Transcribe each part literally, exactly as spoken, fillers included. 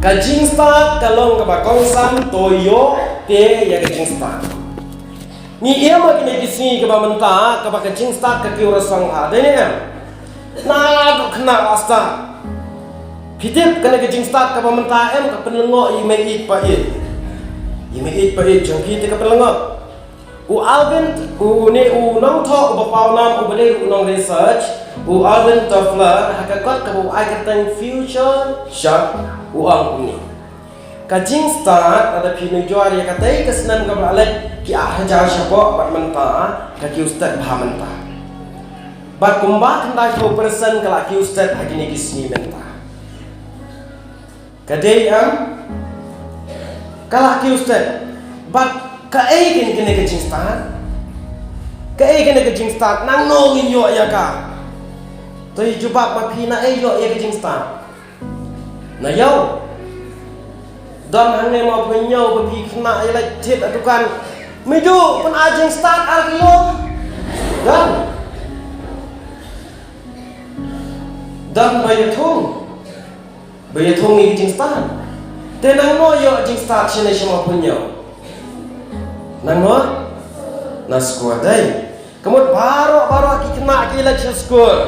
Ka jingstad ka long kaba kongsan, to ïoh te ïa ka jingstad. Ngi ïa ma kine ki sngi kaba mynta, kaba ka jingstad ka kiew rasong ha, dei ne em? Na duk khynnah la stad. Phi tip kane ka jingstad kaba mynta em, ka pynlyngngoh ïa i mei ïeit pa ïeit. Ïa i mei ïeit pa ïeit jong phi te ka pynlyngngoh. U Alvin, u ne u nongthoh uba pawnam uba dei u nong research, u Alvin Toffler, ha ka kot kaba u ai kyrteng Future Shock, u ong kumne. Ka jingstad, lada phi nujor ïa katei ka snem kaba la leit, ki ar hajar shapoh bad mynta, ka kiew stet bha mynta. Bad kumba khyndai phew percent ka la kiew stet ha kine ki sngi mynta. Ka dei em? Ka la kiew stet. Bad kaei kane ka jingstad? Kaei kane ka jingstad? Nangno ngin ïoh ïa ka? To ïa jubab ma phi, naei ïoh ïa ka jingstad? Na ïoh. Don hangne ma phi ñiew ba phi khynnah ïa leit thied ha dukan. Mei du, pyn-ai jingstad ar kilo. Don. Don ba ïa thung. Ba ïa thung ïa ka jingstad. Te nangno ïoh jingstad shane sha ma phi ñiew? Nangno? Na skul dei. Ka mut baroh baroh ki khynnah ki leit sha skul.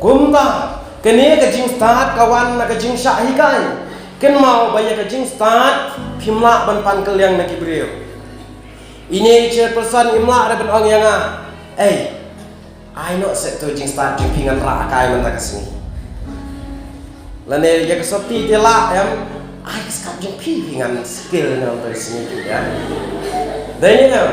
Kumta kane ka jingstad ka wan na ka jingshah hikai. Kynmaw ba ïa ka jingstad phim lah ban pan kylliang na ki briew. Ine i chairperson im lah re ban ong ïa nga. Ei, ai noh seh to jingstad jong phi, ngan rah kai mynta ka sngi. Lane ïa ka sopti te lah em, ai ka skap jong phi, phi ngan spill noh mynta ka sngi phi, ïa. Dei ne em?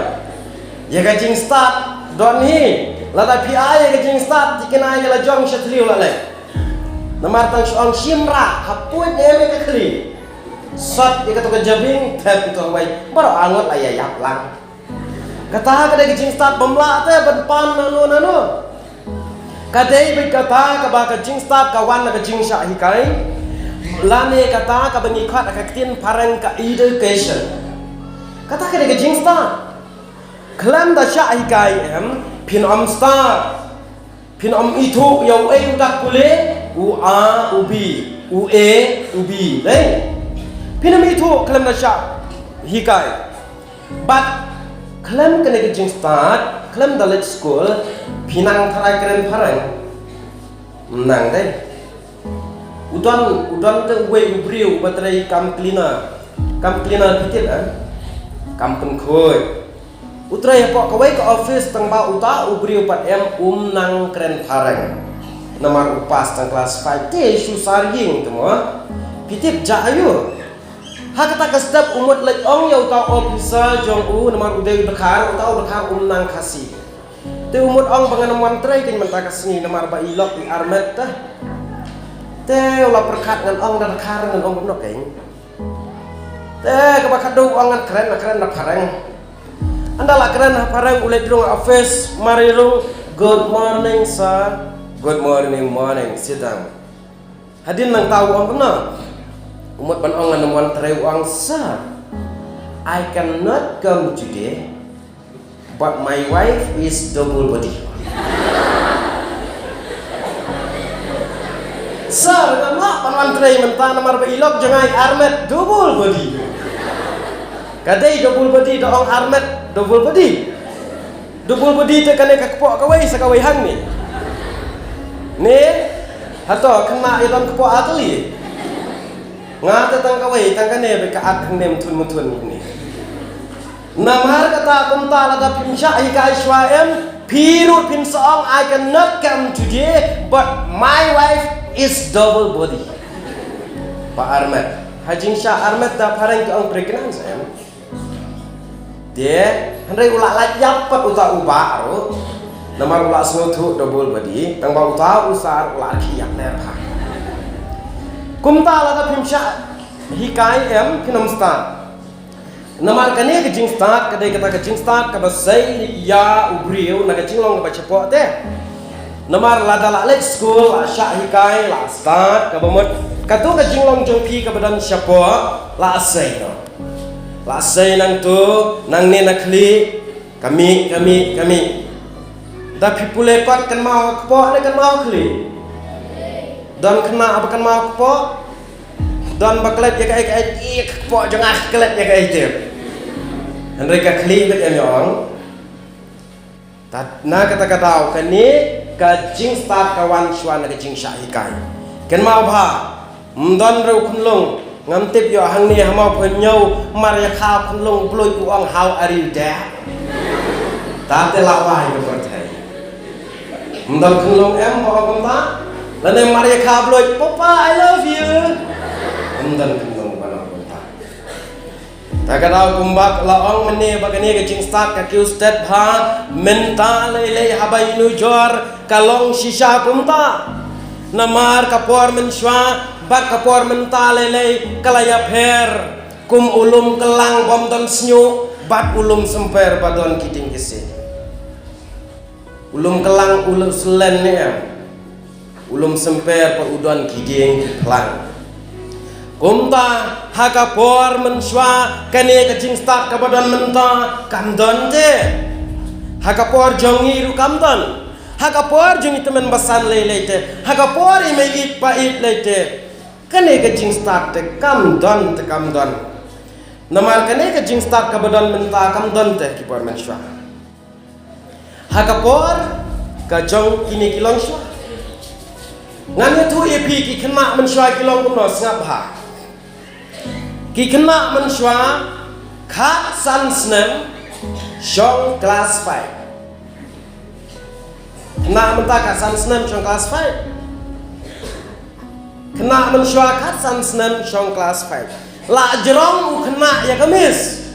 Ïa ka jingstad don hi. Lada phi ai ïa ka jingstad, te kane ïa la jong sha thliew la leh. Namar tang shu ong shim rah, hapoh ne em ïa ka khlieh. Sot ïa kato ka jabieng, thep ito wei. Baroh arngut la ïa ïap lang. Kata ka dei ka jingstad bym lah te ban pan nano nano. Ka dei beit kata kaba ka jingstad ka wan na ka jingshah hikai. Lane kata kaba ngi khot ha ka ktien phareng ka education. Kata ka dei ka jingstad. Khlem da shah hikai em, phin ym stad. Phin ym ithuh ïa uei u dak pule, u A, u B, u A, u B, dei. Phin ym ithuh khlem da shah hikai. Bad khlem kane ka jingstad, khlem da leit skul, phi nang tharai kren phareng. Nang dei. U don, u don te uwei u briew uba trei kam cleaner. Kam cleaner phi tip, eh? Kam pynkhuid. U trei hapoh kawei ka office, tang ba uta u briew pat em um nang kren phareng. Namar u pass tang class five te shu sar ïing te mo. Phi tip jia aiu? Ha kata ka step u mut leit ong ïa uta u officer jong u, namar u dei u dkhar, uta u dkhar um nang Khasi. Te u mut ong ba ngan ym wan trei kein mynta ka sngi namar ba i lok i armet te. Te u la pyrkhat, ngan ong da dkhar, ngan ong kumno kein. Te kaba khadduh u ong ngan kren, ngan kren da phareng. Ynda la kren da phareng u leit rung office, mar ïa rung, "Good morning sir." "Good morning, morning, sit down." Hadien nangta u ong kumno? U mut ban ong ngan ym wan trei u ong, "Sir, I cannot come today, but my wife is double body." "Sir, ngam lah ban wan trei mynta namar ba i lok jong nga i armet double body." Ka dei double body, da ong armet double body. Double body te kane ka kpoh kawei sa kawei hangne. Ne? Hato khynnah ïa don kpoh ar tylli? Nga te tang kawei, tang kane beit ka at hangne mynthun mynthun ne. Namar kata kumta lada phim shah hikai shuwa em, phi ruh phin sa ong, "I cannot come today, but my wife is double body." Ba armet. Ha jingshah armet da phareng ki ong pregnant em. Te hynrei u la lait ïap pat uta u bah ruh. Namar u la sngewthuh double body, tang ba uta u sir u la khih ïap ler bha. Kumta lada phim shah hikai em, phin ym stad. Namar kane ka jingstad ka dei kata ka jingstad kaba sei ïa u briew na ka jinglong kaba shapoh te. Namar lada la leit skul, la shah hikai, la stad, kaba mut kato ka jinglong jong phi kaba don shapoh la sei noh. La sei nangto, nangne na khlieh, ka mih, ka mih, ka mih. Da phi pule pat, kynmaw ha kpoh ne kynmaw ha khlieh? Don khynnah ba kynmaw ha kpoh? Don ba klet ïa kaei kaei, ïa ka kpoh jong nga klet ïa kaei te. Hynrei ka khlieh beit ïa nga ong. Tat na kata ka daw kane ka jingstad ka wan shuwa na ka jingshah hikai. Kynmaw bha, ym don ruh u khunlung, ngam tip ïoh hangne ha Mawphanñiew, mar ïa kha u khunlung u bluit u ong, "How are you, Dad?" Tat te la wai ka pyrthei. Ym don khunlung em ba ong kumta? Lane mar ïa kha u bluit, "Papa, I love you." Ym don khunlung ba ong kumta. Ta ka daw kumba la ong mynne ba kane ka jingstad ka kiew stet bha, mynta lei lei haba ïanujor ka long shisha kumta. Namar ka por mynshuwa bad ka por mynta lei lei ka la ïapher. Kum u lum kyllang bym don shñiuh bad u lum symper ba don ki dieng ki siej. U lum kyllang u lum slen ne em. U lum symper pat u don ki dieng ki phlang. Kumta ha ka por mynshuwa kane ka jingstad kaba don mynta kam don te. Ha ka por jong ngi ruh kam don. Ha ka por jong i tymmen basan lei lei te. Ha ka por i mei ïeit pa ïeit lei te. Kane ka jingstad te kam don te kam don. Namar kane ka jingstad kaba don mynta kam don te ki por mynshuwa. Ha ka por ka jong kine ki longshuwa. Ngan ïathuh ïa phi ki khynnah mynshuwa ki long kumno, sngap bha. Ki khynnah mynshuwa khatsan snem shong klas five. Khynnah mynta khatsan snem shong klas five. Khynnah mynshuwa khatsan snem shong klas five. La jrong u khynnah ïa ka miss.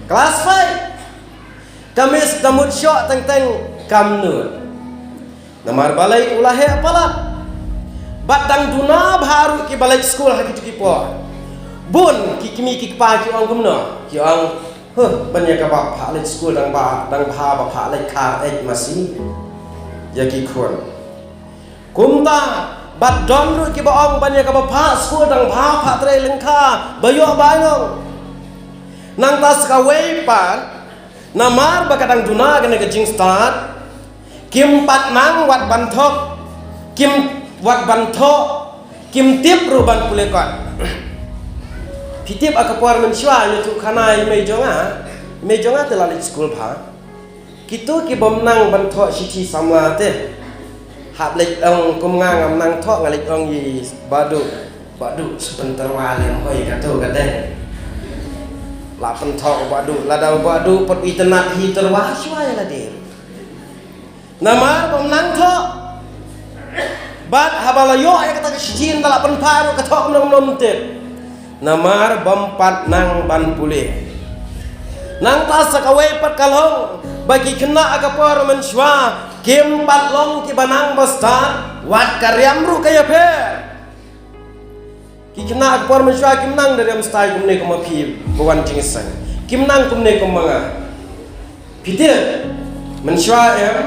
Klas five. Ka miss da mut shoh teng teng kam nud. Namar balei u la heh palat. Bad dang duna bha ruh kiba leit skul ha kito ki por. Bun ki kmie ki kpa ki ong kumno. Ki ong, "Huh, ban ïa kaba phah leit skul dang ba, dang bha ba phah leit khar eit masi ïa ki khun." Kumta, bad don ruh kiba ong ban ïa kaba phah skul dang bha phah trei lyngkha, ba ïoh ba ngong. Nangta sa kawei pat, namar ba ka dang duna kane ka jingstad, kim pat nang wat ban thoh, kim wat ban thoh, kim tip ruh ban pule kot. Phi tip ha ka por mynshuwa ïathuh khana i mei jong nga, i mei jong nga te la leit skul bha. Kito ki bym nang ban thoh shithi samla te. Hap leit ong kum nga ngam nang thoh nga leit ong ïa i Bah Duh. Bah Duh, sa pyntyrwa lem hoi kato ka dei. La pynthoh u Bah Duh, lada u Bah Duh pat u itynnad hi tyrwa shuwa ïa lade. Namar bym nang thoh. Bad haba la ïoh ïa kata ka shithi ynda la pynphah ruh ka thoh kumno kumno mynta. Namar bym pat nang ban pule. Nangta sa kawei pat ka long ba ki khynnah ha ka por mynshuwa kim pat long kiba nang ba stad, wat ka riam ruh ka ïapher. Ki khynnah ha ka por mynshuwa kim nang da riam stad kumne kum ma phi ba wan jingïaseng. Kim nang kumne kum ma nga. Phi tip, mynshuwa em,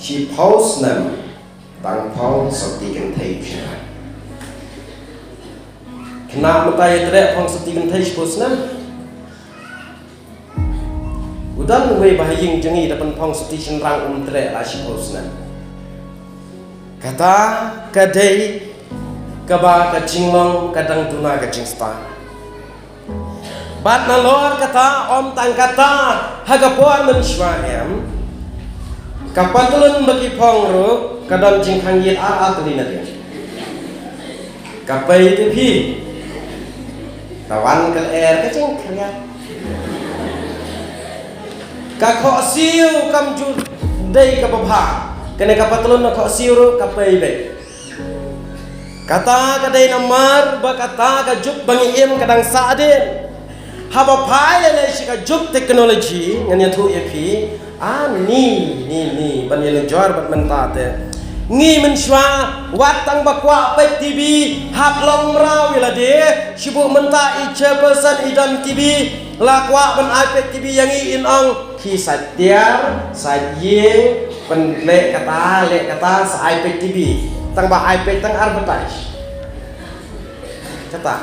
shiphew snem, tang phong sopti kynthei phi. Khynnah mynta ïa treh phong sopti kynthei shiphew snem. U don uwei ba ha ïing jong ngi da pynphong sopti shynrang um treh la shiphew snem. Kata ka dei kaba ka jinglong ka dang duna ka jingstad. Bad nalor kata, ym tang kata, ha ka por mynshuwa em, ka patlun ba ki phong ruh ka don jingkhang ïit ar ar tylli na ding. Ka pei te phi. Ka wan ka lyer ka jingkhriat. Ka khohsiew kam ju dei kaba bha. Kane ka patlun na khohsiew ruh ka pei beit. Kata ka dei namar ba kata ka juk ba ngi im ka dang sahdien. Haba phai lei lei sha ka juk technology, ngan ïathuh ïa phi, ani, ni, ni, ban ïanujor bad mynta te. Ngi mynshuwa, wat tang ba kwah peit TV, hap long mraw ïa lade, shibun mynta i chairperson i don TV, la kwah ban ai peit TV ïa ngi in ong, Phi sait tiar, sait ïing, pynleh kata, leh kata, sa ai peit TV. Tang ba ai peit tang advertise. Kata.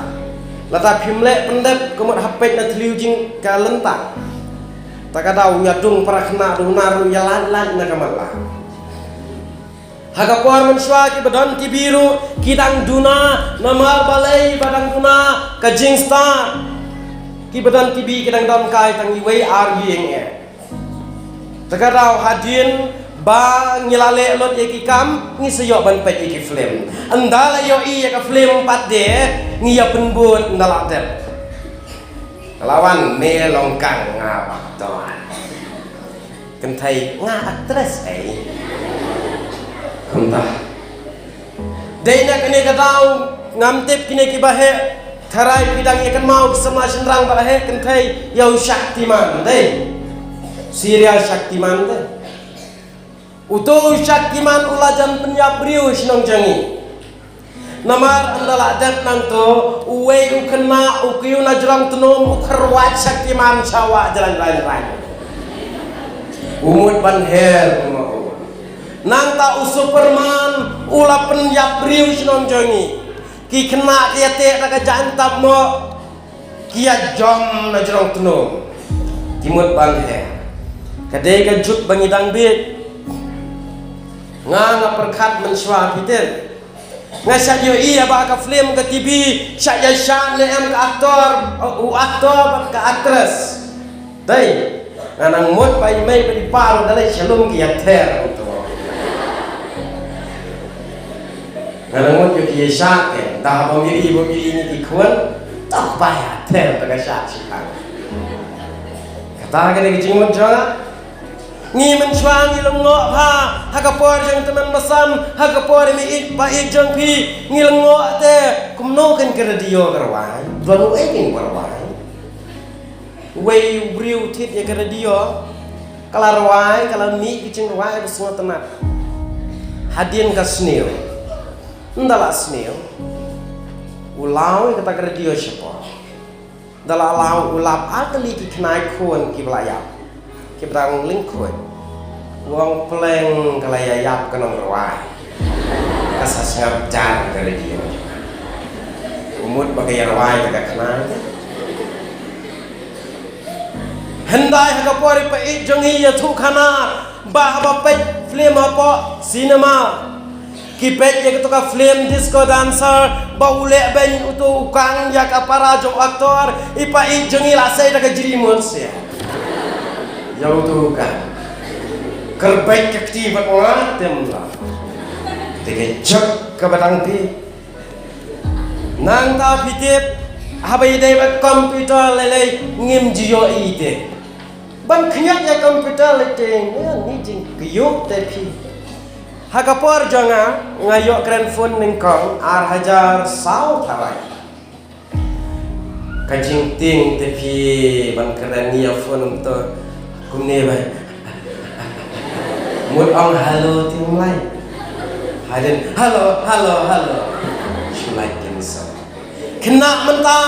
Lada phim leh pyndep, ka mut hap peit na thliew jingkylliang. Ta ka daw ïa dung para khynnah dung na ruh ïa lait lait na ka mat la. Ha ka por mynshuwa kiba don T V ruh ki dang duna, namar balei ba dang duna? Ka jingstad. Kiba don T V ki dang don kai tang iwei ar ïing eh. Te ka daw hadien ba ngi la leh lut ïa ki kam, ngi sa ïoh ban peit ïa ki film. Ynda la ïohi ïa ka film pat de, ngi ïa pynbud ynda la dep. Ka la wan me long kang nga ba don. Kynthei nga actress ei. Kumta. Dei na kane ka daw ngam tip kine kiba heh. Tharai phi dang ïa kynmaw ki samla shynrang ba la heh kynthei ïa u Shaktiman dei. Serial Shaktiman dei. Uto u Shaktiman u la jan pynïap briew shnong jong ngi. Namar ynda la dep nangto uwei u khynnah u kiew na jrong tnum u kyrwat Shaktiman shawa jalan rain rain. U mut ban her ma u. Nangta u Superman u la pynïap briew shnong jong ngi. Ki khynnah ki ïa teh da ka jaiñ tap mo. Ki ïa jom na jrong tnum. Ki mut ban her. Ka dei ka juk ba ngi dang bieit. Nga nga pyrkhat mynshuwa phi tip. Nga shah ïohi ïa ba ka film ka T V shah ïa shah ne em ka aktor u aktor bad ka aktris. Dei, nga nang mut ba i mei bad i pa ruh da leit sha lum ki ïa ther ruh tu. Nga nang mut ïa ki ïa shah ke, da bym ïa i bym ïa i ni ki khun, tok ba ïa ther da ka shah shi pang. Kata ka dei ka jingmut jong nga. Ngi mynshuwa ngi lyngngoh bha ha ka por jong tymmen basan, ha ka por i mei i pa i jong phi ngi lyngngoh te kumno kan ka radio ka rwai, don uei kan ka rwai. Wei u briew thied ïa ka radio, ka la rwai, ka la mih ka jingrwai ba sngewtynnat. Hadien ka sniew. Ynda la sniew. U law ïa kata ka radio shapoh. Da la law u lap ar tylli ki khynnah khun kiba la ïap. Kiba dang lyngkhuid. U ong pleng ka la ïa ïap ka nongrwai. Ka sa sngap jar ka radio. U mut ba ka ïa rwai ka khynnah. Hyndai ha ka por i pa i jong i ïathuh khana ba haba peit film hapoh cinema. Ki peit ïa kato ka film Disco Dancer ba u leh beiñ uto u kang ïa ka para jong u actor, i pa i jong i la sei da ka jri mon sia. Ïa uto u kang. Ker beit ka kti bad nga tem la. Te ka jok ka ba dang pi. Nangta phi tip haba i dei bad computer lei lei ngim ju ïohi te. Ban khñiot ïa computer lei te ngi jingkyiuh te phi. Ha ka por jong nga nga ïoh kren phone nyngkong ar hajar saw tharai. Ka jingtieng te phi ban kren ïa phone to kumne bai. Mut ong hello tieng lai. Hadien hello hello hello. Shu lai kin sa. Khynnah mynta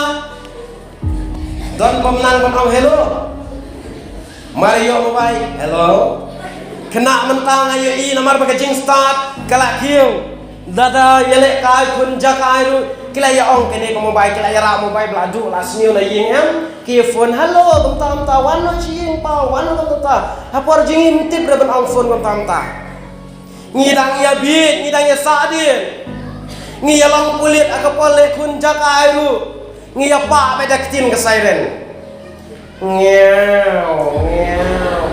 don bym nang ban ong hello. Mar ïoh mobile hello. Khynnah mynta nga ïohi namar ba ka jingstad ka la kiew. Lada ïaleh kai khun jaka ai ruh ki la ïa ong kane ka mobile, ki la ïa rah mobile ba la duh la sniew na ïing em. Ki phone hello kumta kumta wan noh sha ïing pa wan noh kumta. Ha por jingim tip re ban ong phone kumta kumta. Ngi dang ïa bieit, ngi dang ïa sahdien. Ngi ïa long pulit ha ka por leh khun jaka ai ruh. Ngi ïa pah bad da ktien ka siren. Ngiaw ngiaw.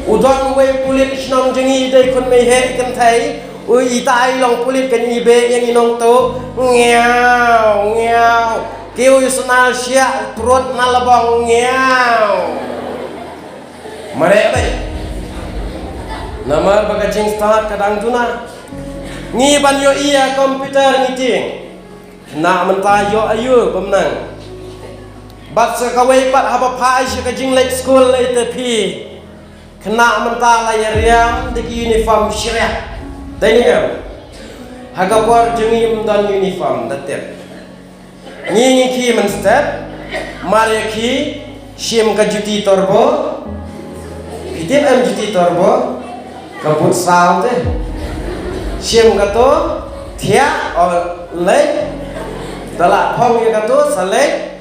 U don uwei u pulit shnong jong ngi dei khun mei heh kynthei. U itai long pulit kan i beh ïa ngi nongtuh. Ngiaw ngiaw. Kiew ïa sandal shiah prut na labong ngiaw. Mareh beit. Namar ba ka jingstad ka dang duna. Ngi ban ïohi ïa computer ngi tieng. Khynnah mynta ïoh aïu bym nang. Bad sa kawei pat haba phai sha ka jingleit skul lei te phi. Khynnah mynta la ïa riam da ki uniform shriah. Dei ne em. Ha ka por jong ngi ym don uniform da tip. Ngi ngi khie mynstep. Mar ïa khie shim ka juti torbo. Phi tip em juti torbo. Ka boot saw te. Shim kato thiah o leit. Da la phong ïa kato sa leit.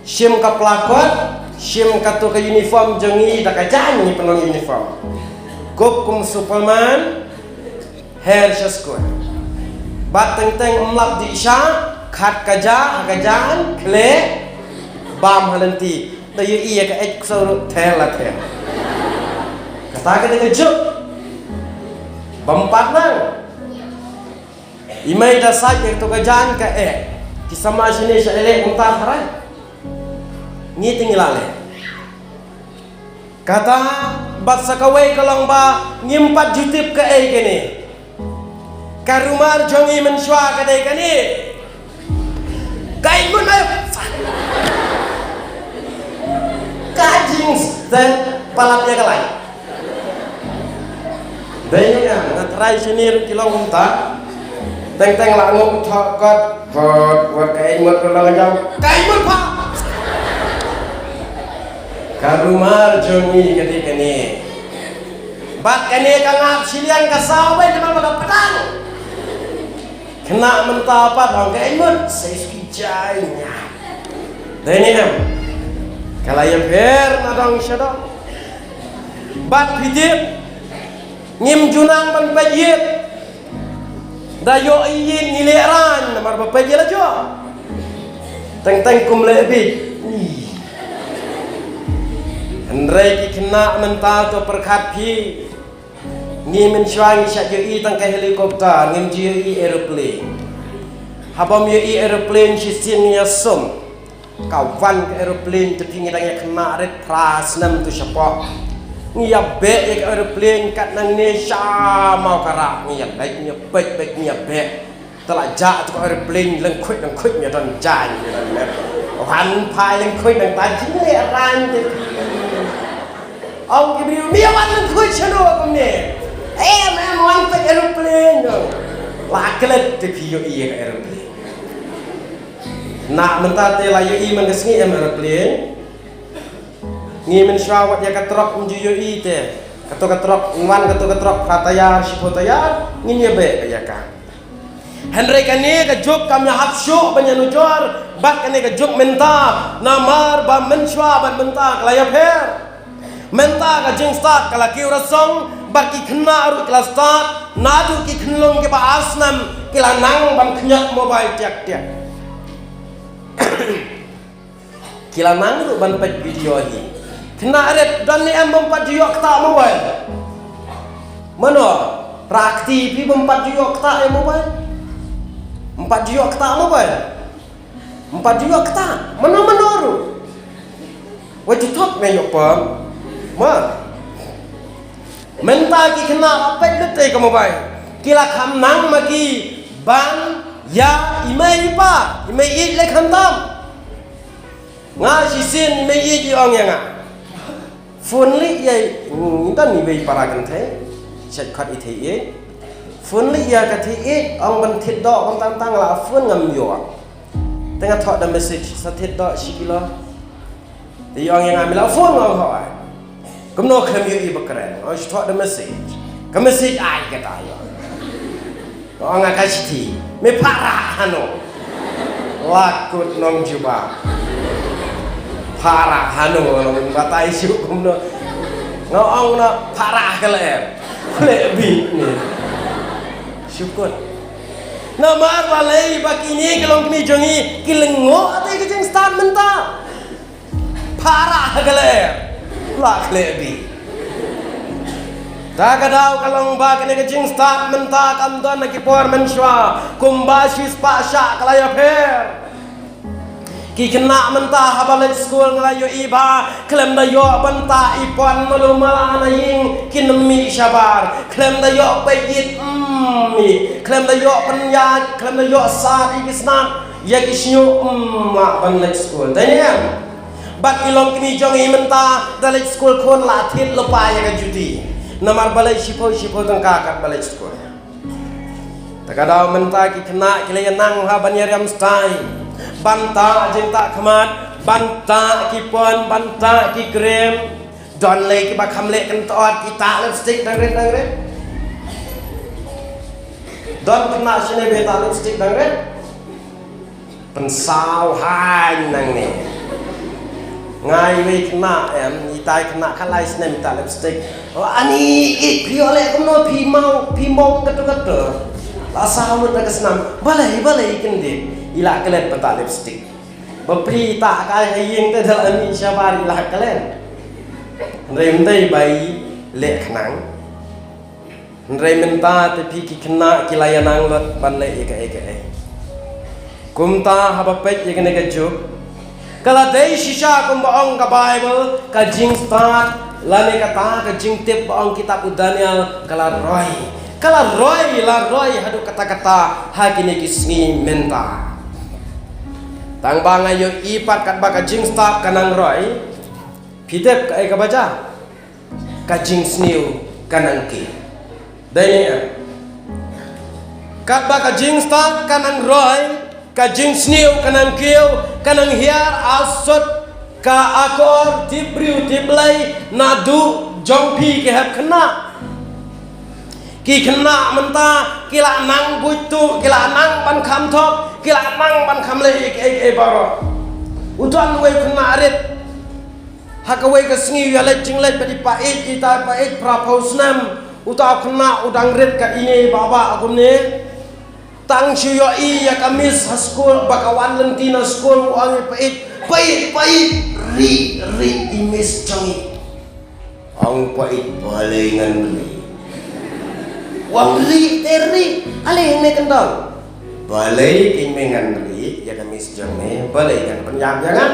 Shim ka plakot. Shim kato ka uniform jong ngi da ka jaiñ ngi pynlong uniform. Kup kum Superman. Her sha skul. Bad teng teng ym lap dih sha, khat ka ja, ha ka ja, khleh, bam ha lynti. Da ïohi ïa ka eit ksew ruh thel la thel. Kata ka dei ka juk. Bym pat nang. I mei da sait ïa kato ka jaiñ ka eh. Ki samla shane sha ïaleh kumta tharai. Ngi te ngi la leh. Kata bad sa kawei ka long ba ngim pat ju tip kaei kane. Ka rumar jong ngi mynshuwa ka dei kane. Ka eit mut ai. Ka jingstad palat ïa ka lai. Dei ne em, nga tharai shane ruh ki long kumta. Teng teng la nguh thoh kot, kot, wat ka eit mut ruh long jam. Ka eit mut pa. Ka rumar jong ngi ka dei kane. Bad kane ka ngap shiliang ka saw beit namar ba ka pdang. Khynnah mynta pat ong ka eit mut, sa ïa suki jaiñ. Dei ne em. Ka la ïapher na dong sha dong. Bad phi tip, ngim ju nang ban peit ïit. Da ïoh ïit ngi leh rain namar ba peit ïa la jong. Teng teng kum leh bit. Hynrei ki khynnah mynta to pyrkhat phi. Ngi mynshuwa ngi shah ïohi tang ka helicopter, ngim ju ïohi aeroplane. Haba ym ïohi aeroplane shisien ngi ïasum. Ka wan ka aeroplane te phi ngi dang ïa khynnah rit phra snem tu shapoh. Ngi ïa beh ïa ka aeroplane kat nangne sha Mawkyrwat ngi ïa leit ngi ïa beh beh ngi ïa beh. Te la jah tu ka aeroplane lyngkhuid lyngkhuid ngi ïa don jaiñ ngi ïa don lem. Wan phai lyngkhuid nangta jingleh rain te phi. Ong ki briew, me wan lyngkhuid shano kumne? Em, em, wan peit aeroplane, ong. La klet te phi ïohi ïa ka aeroplane. Na mynta te la ïohi man ka sngi em aeroplane. Ngi mynshuwa wat ïa ka trok ym ju ïohi te. Kato ka trok, wan kato ka trok phra tayar, shiphew tayar, ngin ïa beh ïa ka. Hynrei kane ka juk kam ïa hap shuh ban ïa nujor bad kane ka juk mynta, namar ba mynshuwa bad mynta ka la ïapher. Mynta ka jingstad ka la kiew rasong bad ki khynnah ruh ki la stad, naduh ki khunlung kiba ar snem ki la nang ban khñiot mobile tiak tiak. Ki la nang ruh ban peit video hi. Khynnah rit don ne em bym pat ju ïoh ktah mobile? Mano? Rakti phi bym pat ju ïoh ktah ïa mobile? Bym pat ju ïoh ktah mobile? Bym pat ju ïoh ktah. Mano mano ruh. Wat ju thok ne ïoh pom. Ma. Mynta ki khynnah la peit lut te ka mobile. Ki la kham nang ma ki ban ïa i mei i pa, i mei ïeit leh khamtam. Nga shisien i mei ïeit i ong ïa nga. Phone leh ïa i, mm, don iwei i para kynthei. Shet khot i thei ïeit. Phone leh ïa ka thei ïeit, ong ban thied doh, ong tang tang la phone ngam ïoh. Te nga thoh da message, sa thied doh shi kilo. Te i ong ïa nga me la phone nga ong hooid. Kumno khlem ïohi ba kren, nga ong shu thoh da message. Ka message ai kata ïa. Nga ong nga ka shithi. Me phah rah hano. La kut nongjuba. Phah rah hano, nong batai shu kumno. Nga ong na phah rah ka lyer. Khleh bit ne. Shu kut. Namar balei ba kine ki longkmie jong ngi ki lyngngoh te ka jingstad mynta. Phah rah ha ka lyer. La khleh bit. Ta ka daw ka long ba kane ka jingstad mynta kam don ha ki por mynshuwa. Kumba shispah shah ka la ïapher. Ki khynnah mynta haba leit skul nga la ïohi ba khlem da ïoh ban tah i pon malu mala na ïing kin mih shabar. Khlem da ïoh peit ïit, mm, mih. Khlem da ïoh pynïaid, khlem da ïoh sad ïa ki snat, ïa ki shñiuh, mm, lah ban leit skul. Dei ne em? Bad ki longkmie jong ngi mynta da leit skul khun la thied lypa ïa ka juti. Namar ba leit shiphew shiphew tyngka kat ba leit skul. Ta ka daw mynta ki khynnah ki la ïa nang ha ban ïa riam stai. Ban tah jingtah khmat, ban tah ki pon, ban tah ki krem. Don lei kiba kham leh kyntoh ki tah lipstick dang rit dang rit. Don khynnah shane ba tah lipstick dang rit. Pynsaw hain nangne. Nga iwei khynnah em, itai khynnah khatlai snem i tah lipstick. O ani, i phi ïoh leh kumno, phi mong, phi mong kato kato. La saw lut da ka snam. Balei, balei i kyndit. I la klet ba tah lipstick. Bapli i tah kai ha ïing te da la mih shabar i la klet. Hynrei ym dei ba i leh khnang. Hynrei mynta te phi ki khynnah ki la ïa nang lut ban leh ïa kaei kaei. Kumta haba peit ïa kane ka juk, ka la dei shisha kumba ong ka Baibl, ka jingstad lane kata ka jingtip ba ong kitab u Daniel ka la roi. Ka la roi, la roi haduh katta katta ha kine ki sngi mynta. Tang ba nga ïohi pat katba ka jingstad ka nang roi, phi tip kaei kaba jia? Ka jingsniew ka nang kiew. Dei ne em? Katba ka jingstad ka nang roi, ka jingsniew ka nang kiew, ka nang hiar asut ka akor tip briew tip Blei naduh jong phi ki hep khynnah. Ki khynnah mynta ki la nang buit tuh, ki la nang ban kham thok, ki la nang ban kham leh ïa kiei kiei baroh. U don uwei u khynnah rit. Ha kawei ka sngi u ïaleit jingleit bad i Paieit, itai Paieit phra phew snem. Uta u khynnah u dang rit ka ine ba ba kumne. Tang shu ïohi ïa ka miss ha skul ba ka wan lynti na skul, u ong ïa i Paieit, Paieit, Paieit, rieh, rieh i miss jong ngi. Ong Paieit, balei ngan rieh? U ong rieh te rieh, ale ne kyndong. Balei kein me ngan rieh ïa ka miss jong me, balei ngan pynïap ïa nga?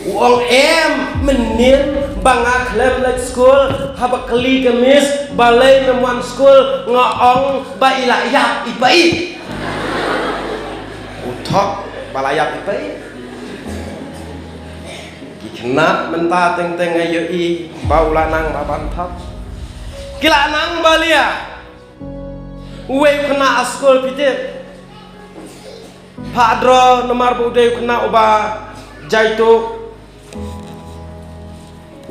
U ong em, mynnin ba nga khlem leit skul, haba kylli ka miss balei mem wan skul, nga ong ba i la ïap i Paieit. U thok ba la ïap i Paieit. Ki khynnah mynta teng teng nga ïohi ba u la nang ba ban thok. Ki la nang ba lia. Uwei u khynnah ha skul phi tip. Phah draw namar ba u dei u khynnah uba jai tuh.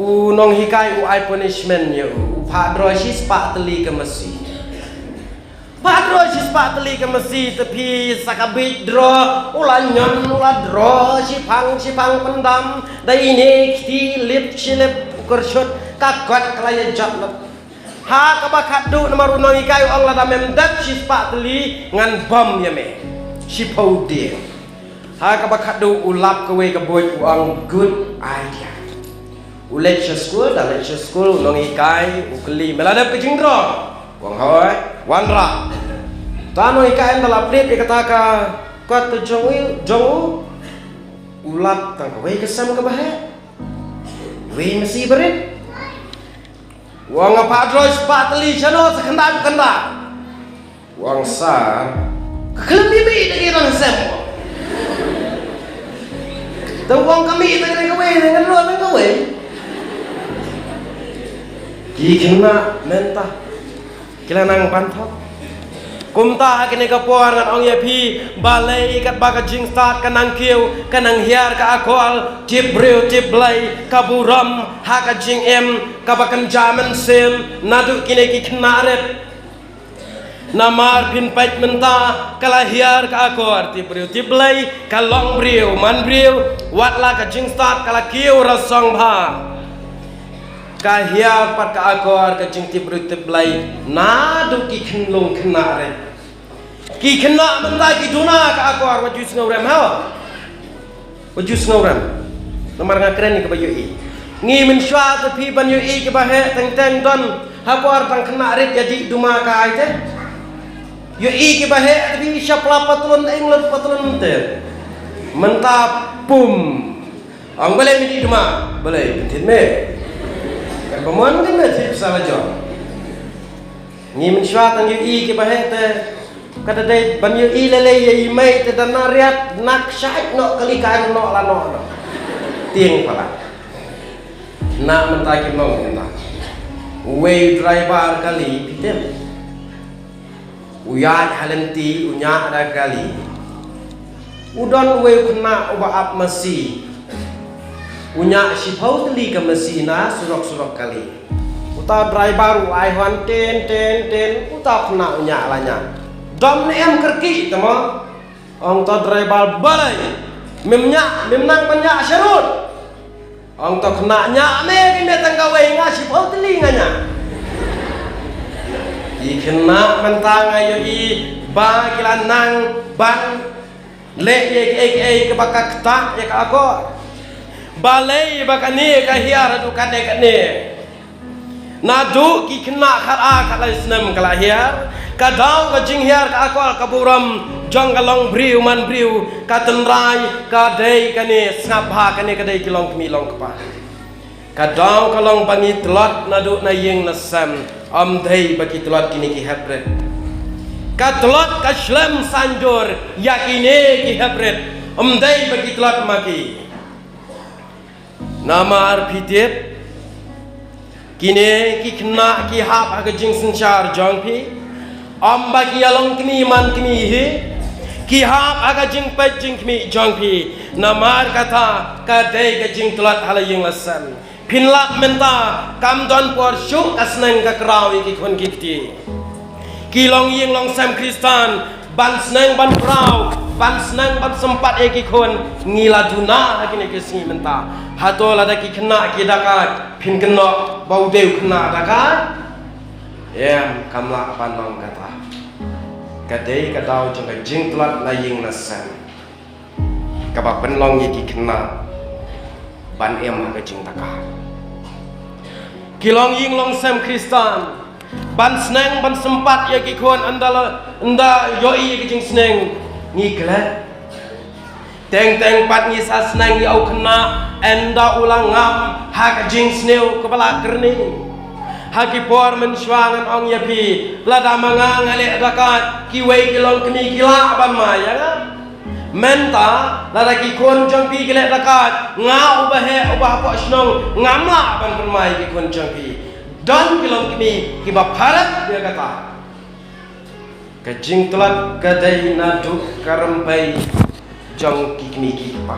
U nonghikai u ai punishment ïa u. U phah draw shispah tylli ka masi. Phah draw shispah tylli ka masi, te phi sa ka bit draw, u la ñion, u la draw shiphang shiphang pyndam. Da ine kti lip shi lip u kyrshut, ka kot ka la ïa jot lut. Ha kaba khatduh namar u nonghikai u ong lada mem dep shispah tylli ngan bom ïa me shiphew dieng. Ha kaba khatduh u lap kawei ka buit u ong good idea. U leit sha skul, da leit sha skul u nonghikai u kylli, me la dep ka jingdraw? U ong hooid, wanrah. Ta nonghikai ynda la plied ïa kata ka kot ka jong u, jong u, u lap tang kawei ka sem kaba heh. Wei masi barit. U ong nga phah draw shispah tylli, shano sa khyndai ba khyndai? U ong sir, ka khlem mih mih da ki nang sem. Te u ong ka mih da kane kawei, da kane kawei. Ki khynnah mynta ki la nang ban thok. Kumta ha kane ka por ngan ong ïa phi, balei katba ka jingstad ka nang kiew, ka nang hiar ka akor tip briew tip Blei, ka burom ha ka jingim kaba kynja mynsiem naduh kine ki khynnah rit. Namar phin peit mynta ka la hiar ka akor tip briew tip Blei, ka long briew man briew, wat la ka jingstad ka la kiew rasong bha. Ka hiar pat ka akor ka jingtip briew tip Blei naduh ki khynnah khynnah rit. Ki khynnah mynta ki duna ka akor, wat ju sngewrem ha. Wat ju sngewrem. Namar nga kren ïa kaba ïohi. Ngi mynshuwa te phi ban ïohi kiba heh teng teng don ha por tang khynnah rit ïa dih duma ka ai te. Ïohi kiba heh te phi shapla patlun, ing lut patlun te. Mynta pum. Ong balei me dih duma? Balei pynthit me? Kan ba mon kan me thit sa la jong. Ngi mynshuwa tang ïohi kiba heh te. Kata dei ban ïohi lei lei ïa i mei te da na riat na kshaid noh kali ka noh la noh noh. Tieng pala. Na mynta ki mong mynta. Uwei u driver kali phi tip. U ïaid ha lynti u ñiah da kali. U don uwei u khynnah uba ap masi. U ñiah shiphew tylli ka masi na surok surok kali. Uta u driver u ai horn ten ten ten, uta u khynnah u ñiah la ñiah. Dom ne em kyrkieh te mo. Ong uta u driver balei mem ñiah, mem nang ban ñiah sharud. Ong to khynnah, ñiah ne ki met tang kawei, nga shiphew tylli nga ñiah. Ki khynnah mynta nga ïohi ba ki la nang ban leh ïa kiei kiei kaba ka ktah ïa ka akor. Balei ba kane ka hiar haduh katne katne? Naduh ki khynnah khatar khatlai snem ka la hiar, ka daw ka jinghiar ka akor ka burom jong ka long briew man briew, ka tynrai ka dei kane, sngap bha, kane ka dei ki longkmie longkpa. Ka daw ka long ba ngi tlot naduh na ïing na sem, ym dei ba ki tlot kine ki heprit. Ka tlot ka shlem saiñdur ïa kine ki heprit, ym dei ba ki tlot ma ki. Namar phi tip, kine ki khynnah ki hap ha ka jingsynshar jong phi, ym ba ki ïalong kmie man kmie hi, ki hap ha ka jingpeit jingkhmih jong phi. Namar kata ka dei ka jingtlot ha la ïing la sem. Phin lap mynta, kam don por shuh ka sneng ka kraw ïa ki khun ki kti. Ki longïing longsem Khristan, ban sneng ban kraw, ban sneng ban sympat ïa ki khun, ngi la duna ha kine ki sngi mynta. Hato lada ki khynnah ki dakait, phin kynnoh ba u dei u khynnah dakait? Em, kam lah ban long kata. Ka dei ka daw jong ka jingtlot na ïing na sem kaba pynlong ïa ki khynnah ban im ha ka jingdakait. Ki longïing longsem Khristan, ban sneng ban sympat ïa ki khun, ynda la, ynda ïohi ïa ki jingsneng, ngi klet. Teng teng pat ngi sa sneng ïa u khynnah ynda u la ngam ha ka jingsniew kaba la kyrni. Ha ki por mynshuwa ngan ong ïa phi, lada ma nga nga leh dakait, kiwei ki longkmie ki lah ban mai ïa nga. Mynta lada ki khun jong phi ki leh dakait, nga uba heh uba hapoh shnong ngam lah ban pynmai ki khun jong phi. Don ki longkmie kiba pharap ïa kata. Ka jingtlot ka dei naduh ka rympei jong ki kmie ki kpa.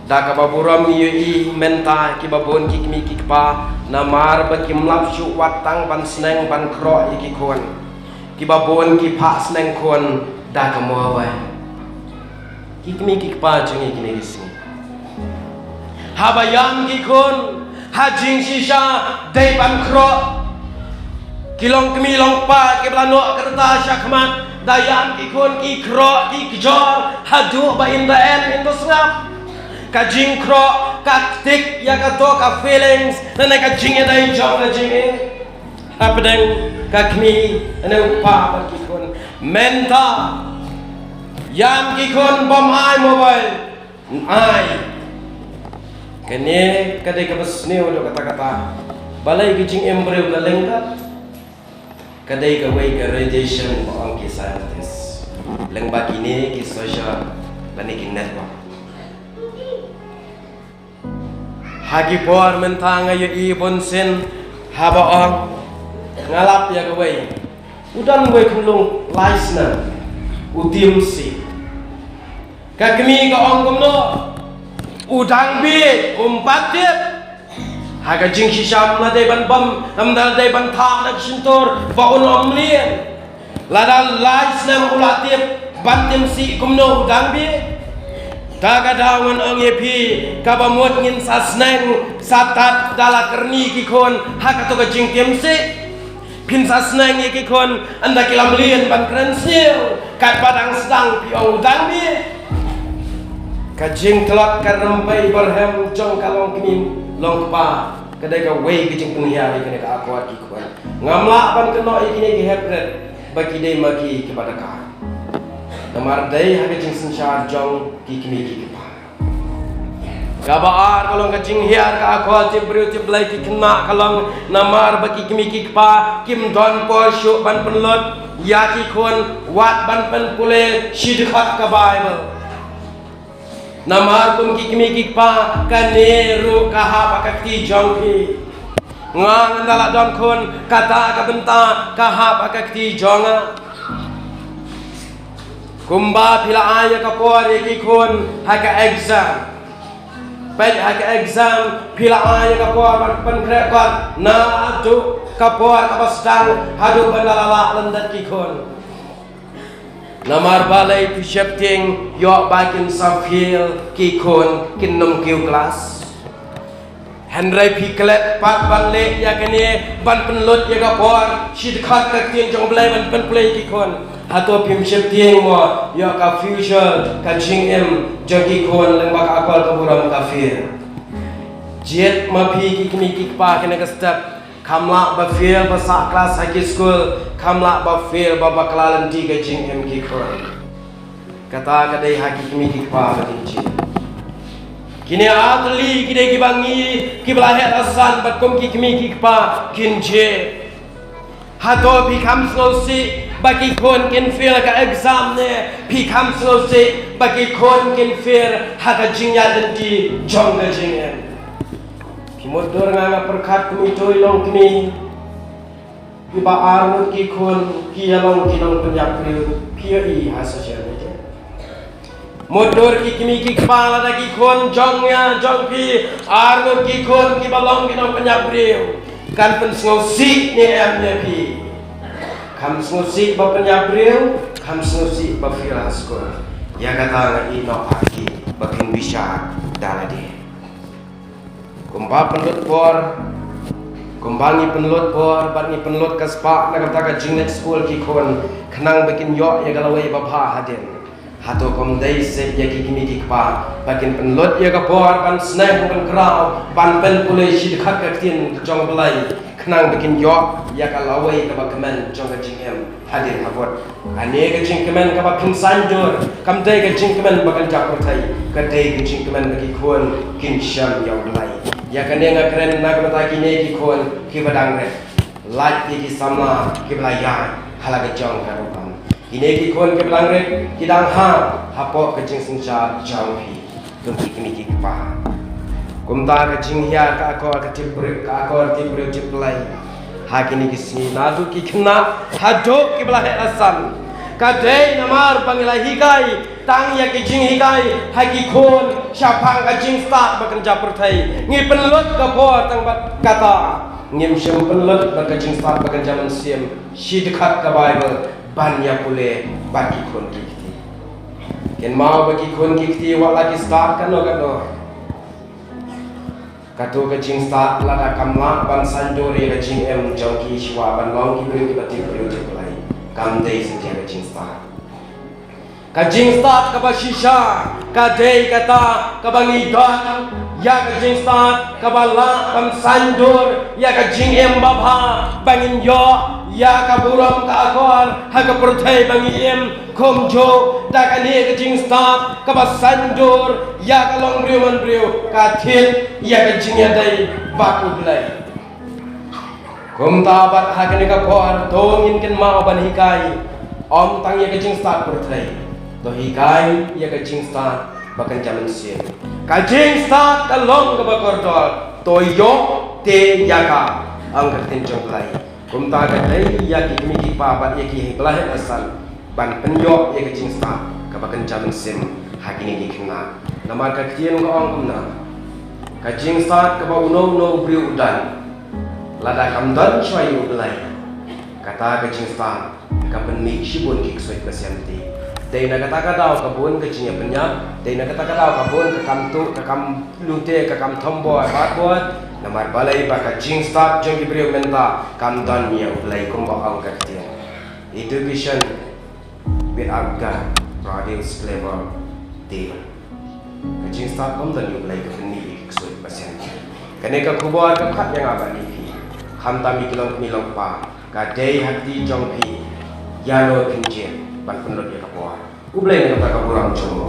Da kaba burom ïohi mynta kiba bun ki kmie ki kpa, namar ba kim lap shuh wat tang ban sneng ban khroh ïa ki khun. Kiba bun ki phah sneng khun da ka mobile. Ki kmie ki kpa jong ngi kine ki sngi, haba ïam ki khun ha jingshisha dei ban khroh. Ki longkmie longkpa kiba la noh ka rta shakhmat, da ïam ki khun ki khroh ki kjor haduh ba in da en in da sngap. Ka jingkhroh ka ktik ïa kato ka feelings lane ka jingïadei jong ka jingim hapdeng ka kmie ne u kpa bad ki khun. Mynta ïam ki khun bym ai mobile, ai. Kane ka dei kaba sniew haduh katta katta. Balei ka jingim briew ka lyngkot? Ka dei kawei ka radiation ba ong ki scientist. Lyngba kine ki social lane ki network. Ha ki por mynta nga ïohi bunsien haba ong, nga lap ïa kawei, u don uwei khunlung lai snem, u tim sih. Ka kmie ka ong kumno? U dang bieit, um pat tip. Ha ka jingshisha ym la dei ban bam, ym la dei ban thap na ka shyntur ba un ym lien. Lada lai snem u la tip ban tim sih kumno u dang bieit. Ta ka daw ngan ong ïa phi, kaba mut ngin sa sneng sa tad da la kyrni ki khun ha kato ka jingtim sih. Phin sa sneng ïa ki khun ynda ki lam lien ban kren sniew, katba dang sdang phi ong u dang bieit. Ka jingtlot ka rympei barhem jong ka longkmie longkpa ka dei kawei ka jingpynhiar ïa kane ka akor ki khun. Ngam lah ban kynnoh ïa kine ki heprit ba ki dei ma ki kiba dakait. Namar dei ha ka jingsynshar jong ki kmie ki kpa. Kaba ar ka long ka jinghiar ka akor tip briew tip Blei ki khynnah ka long namar ba ki kmie ki kpa kim don por shuh ban pynlut ïa ki khun wat ban pynpule shi dkhot ka Baibl. Namar kum ki kmie ki kpa, kane ruh ka hap ha ka kti jong phi. Nga ngan da la don khun, kata ka bynta ka hap ha ka kti jong nga. Kumba phi la ai ïa ka por ïa ki khun ha ka exam. Peit ha ka exam phi la ai ïa ka por ban pynkhreh kot naduh ka por kaba sdang haduh ban da la lah lyndet ki khun. Namar balei phi sheptieng ïoh ba kin sa fail ki khun kin nym kiew klas? Hynrei phi klet pat ban leh ïa kane, ban pynlut ïa ka por, shi dkhot ka ktien jong U Blei ban pynpule ïa ki khun. Hato phim sheptieng mo ïa ka future, ka jingim jong ki khun lyngba ka akor ka burom ka fail? Jied ma phi ki kmie ki kpa kane ka step. Kham lah ba fail ba sah klas ha ki skul, kham lah ba fail ba bakla lynti ka jingim ki khun. Kata ka dei ha ki kmie ki kpa ba kin jied. Kine ar tylli ki dei kiba ngi, kiba la heh la san bad kum ki kmie ki kpa kin jied. Hato phi kham sngewsih ba ki khun kin fail ka exam ne phi kham sngewsih ba ki khun kin fail ha ka jingïaid lynti jong ka jingim? Phi mutdur, nga nga pyrkhat kum ito i longkmie. Kiba ar ngut ki khun ki ïa long ki nongpynïap briew, phi ïohi ha social media. Mutdur ki kmie ki kpa, lada ki khun jong nga jong phi, ar ngut ki khun kiba long ki nongpynïap briew, kan pynsngewsih ne em ïa phi? Kham sngewsih ba pynïap briew, kham sngewsih ba fail ha skul. Ïa kata nga ïeh noh ha ki ba kin bishar da lade. Kumba pynlut por, kumba ngi pynlut por bad ngi pynlut ka spah na ka bynta ka jingleit skul ki khun, khnang ba kin ïoh ïa ka lawei ba bha hadien. Hato kam dei seh ïa ki kmie ki kpa ba kin pynlut ïa ka por ban sneng ban kraw, ban pynpule shi dkhot ka ktien jong U Blei, khnang ba kin ïoh ïa ka lawei kaba kmen jong ka jingim hadien habud? Kane ka jingkmen kaba phin saiñdur kam dei ka jingkmen ba kan jia pyrthei, ka dei ka jingkmen ba ki khun kin shem ïa U Blei. Ïa kane nga kren na ka bynta kine ki khun kiba dang rit. Lait ïa ki samla kiba la ïaid ha la ka jong ka rukom. Kine ki khun kiba dang rit ki dang hap hapoh ka jingsynshar jong phi. Kum ki kmie ki kpa. Kumta ka jinghiar ka akor ka tip briew, ka akor tip briew tip Blei ha kine ki sngi, naduh ki khynnah haduh kiba la heh la san, ka dei namar ba ngi la hikai tang ïa ki jinghikai ha ki khun shaphang ka jingstad ba kynja pyrthei. Ngi pynlut ka por tang bad kata, ngim shym pynlut bad ka jingstad ba kynja mynsiem, shi dkhot ka Baibl ban ïa pule bad ki khun ki kti. Kynmaw ba ki khun ki kti wat la ki stad kano kano, kato ka jingstad lada kam lah ban saiñdur ïa ka jingim jong ki shuwa ban long ki briew kiba tip briew tip Blei, kam dei satia ka jingstad. Ka jingstad kaba shisha ka dei kata kaba ngi don ïa ka jingstad kaba lah ban saiñdur ïa ka jingim ba bha, ba ngin ïoh ïa ka burom ka akor ha ka pyrthei ba ngi im. Kumjuh da kane ka jingstad kaba saiñdur ïa ka long briew man briew, ka thied ïa ka jingïadei bad U Blei. Kumta bad ha kane ka por to ngin kynmaw ban hikai ym tang ïa ka jingstad pyrthei, to hikai ïa ka jingstad ba kynja mynsiem. Ka jingstad ka long kaba kordor, to ïoh te ïa ka, ong ka ktien jong U Blei. Kumta ka dei ïa ki kmie ki kpa bad ïa kiba la heh la san ban pynïoh ïa ka jingstad kaba kynja mynsiem ha kine ki khynnah. Namar ka ktien ka ong kumne, ka jingstad kaba uno uno u briew u don, lada kam don shuwa ïa U Blei, kata ka jingstad ka pynmih shibun ki ksuid ba sianti. Dei na kata ka daw ka bun ka jingïapynïap, dei na kata ka daw ka bun ka kam tuh, ka kam lute, ka kam thombor bad bor. Namar balei? Ba ka jingstad jong ki briew mynta kam don ïa U Blei kumba ong ka ktien. Education without God produce clever devil. Ka jingstad kam don ïa U Blei ka pynmih ïa ki ksuid ba sianti. Kane ka khubor ka khot ïa nga bad ïa phi, khamtam ïa ki longkmie longkpa. Ka dei ha kti jong phi ïano phin jied ban pynlut ïa ka por. U Blei un ai ïa ka burom jong u.